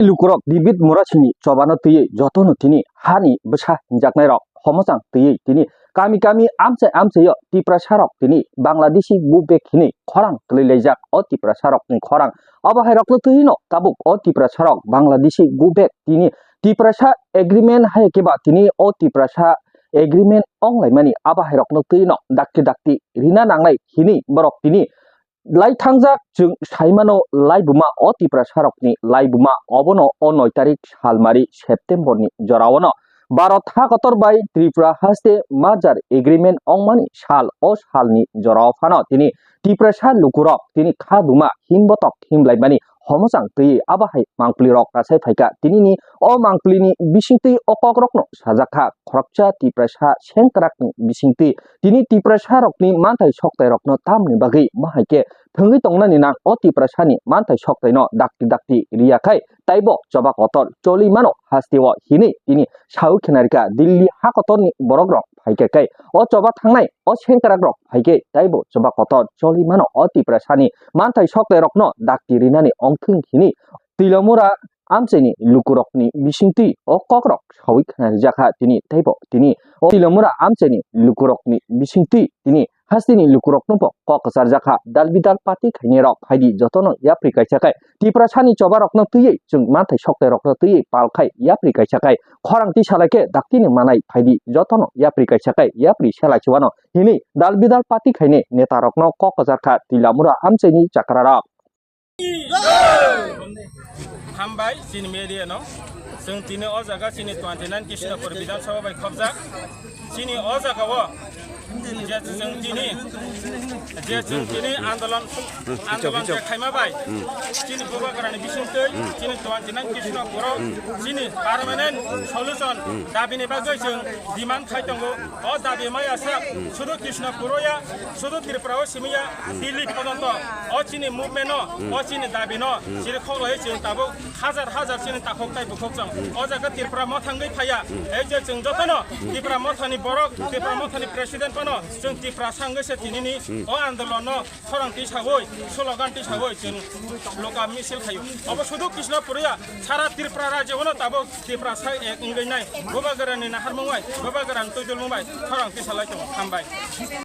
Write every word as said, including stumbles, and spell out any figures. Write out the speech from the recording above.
Lukurok David Murasini chobano twiwi jotono tini hani bwsa hinjaknairok homochang twiwi tini kami kami amchai amchaio Tiprasarok tini Bangladeshi go back hinwi khorang twlwi laijak. O Tiprasarokni khorang abo hairokno twino tabuk o Tiprasarok Bangladeshi go back tini Tiprasa agreement hai khe ba tini o Tiprasa agreement wnglaimani abo hairokno twino dakti dakti rina nangnai hinwi borok tini lai thangjak. Chwng saimano laibuma o Tiprasarokni laibuma obono o noi tarik salmari September ni joraono Bharat ha kotor bai Tripura haste merger agreement wngmani sal, o salni jorao phano tini Tiprasa lukurok tini kha duma himbotok himlaimani homochang twiwi abo hai mangpli rok kasai phaikha. Tinini o mangpli ni bisingtwi o kok rokno sajak kha khoroksa Tiprasa sengkrak ni bisingtwi tini Tiprasa rokni manthai soktai rokno tamni bagwi mahaikhe thwngwi tongnani nang o Tiprasa ni manthai soktai no dakti dakti riya khai taibo choba kotor choli mano hasteo hinwi tini sawi khenarikha Delhi ha kotor ni borok rok phaikhe khai o choba thangnai o sengkrak rok phaikhe taibo choba kotor choli mano o Tiprasa ni manthai soktai rokno dakti rinani ongthwng hinwi Tilamura amchaini lukurokni bisingtwi o kokrok sawi khna rijakha tini teibo tini o Tilamura amchaini lukurokni bisingtwi tini hasteni lukurokno bo kok kwcharjakha. Dal bidal party khainai rok phaidi jotono yapri kaisa khai Tiprasani choba rokno twiwi chwng manthai soktai rokno twiwi pal khai yapri kaisa khai khorang twi salai khe daktini manai phaidi jotono yapri kaisa khai yapri selai chuano hinwi dal bidal party khainai neta rokno kok kwcharkha Tilamura amchaini chakra rok. Hambai chini media no. Chwng tini o jaga chini twenty nine Krishnapur Bidhan Sabha bai khobjak. Chini o jaga o je chwng tini, je chwng tini andolon, andolon je khaima bai chini Bubagrani bisingtwi chini twenty nine Krishnapur o chini permanent solution dabi ni bagwi chwng demand khai tongo. O dabi maya sak sudu Krishnapur o ya, sudu Tripura o simi ya, Delhi pojonto o chini movement no, o chini dabi no chiri khok lai chwng tabuk hajar hajar chini takhuk tai bukhuk chwng o jaga Tripura motha wngwi phaiya. Ei je chwng jotono Tripura mothani borok, Tripura mothani president phano chwng Tiprasa wngwi se tinini o andolon no khorang tisawi, slogan tisawi chwng loka misil khayo. Obo sudu Krishnapur o ya, sara Tripura rajyo no tabuk Tiprasa ek wngwi nai. Bubagrani naharmung bai, Bubagrani twidulmung bai khorang tisa lai tongo. Hambai.